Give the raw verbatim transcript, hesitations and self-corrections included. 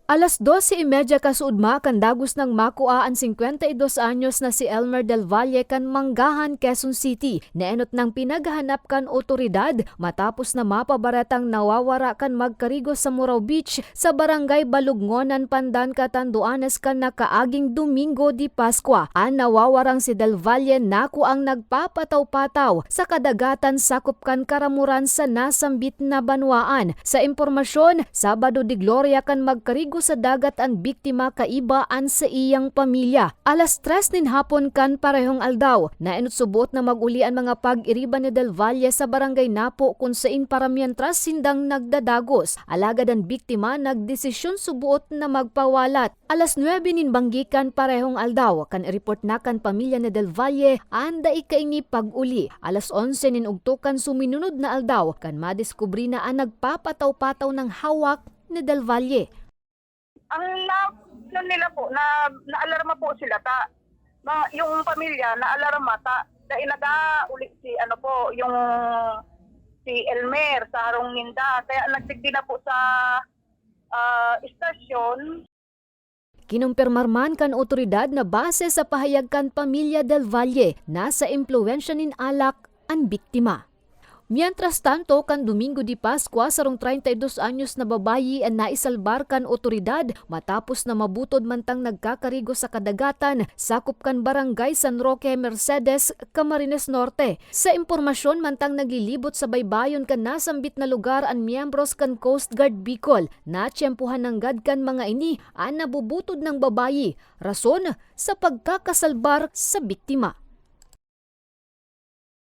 Alas dose y media kasuodma kan dagos nang makua an singkwenta y dos anyos na si Elmer Del Valle kan Manggahan, Quezon City. Naenot nang pinaghahanap kan otoridad matapos na mapabaretang nawawara kan magkarigo sa Murao Beach sa Barangay Balugnonan, Pandan, Catanduanes kan nakaaging Domingo de Pascua. An nawawarang si Del Valle nakuang nagpapataw-pataw sa kadagatan sakop kan karamuran sa nasambit na banwaan. Sa impormasyon, Sabado de Gloria kan magkarigo sa dagat an biktima kaiba an saiyang pamilya. Alas tres nin hapon kan parehong aldaw, naenot suboot na mag-uli an mga pag-iriba ni Del Valle sa Barangay Napo, kun sain para mientras sindang nagdadagos. Alagad an biktima nagdesisyon suboot na magpawalat. Alas nuebe nin banggi kan parehong aldaw, kan report na kan pamilya ni Del Valle an dai kaini pag-uli. Alas onse nin ugto kan suminunod na aldaw, kan madiskubre na an nagpapataw-pataw nang hawak ni Del Valle. Ang na, ano nila po, na, naalarma po sila ta, ma, yung pamilya naalarma ta, dahil nag-auli si, ano po, yung si Elmer sa harong ninda. Kaya nagdigdi na po sa, ah, istasyon. Kinumpirmar man kan otoridad na base sa pahayag kan pamilya Del Valle, nasa impluwensya nin alak an biktima. Mientras tanto, kan Domingo de Pascua, sarong treinta y dos anyos na babayi an naisalbar kan otoridad matapos na mabutod mantang nagkakarigo sa kadagatan sakop kan Barangay San Roque, Mercedes, Camarines Norte. Sa impormasyon, mantang naglilibot sa baybayon kan nasambit na lugar an miyembros kan Coast Guard Bicol, natyempohan nanggad kan mga ini an nabubutod nang babayi, rason sa pagkakasalbar sa biktima.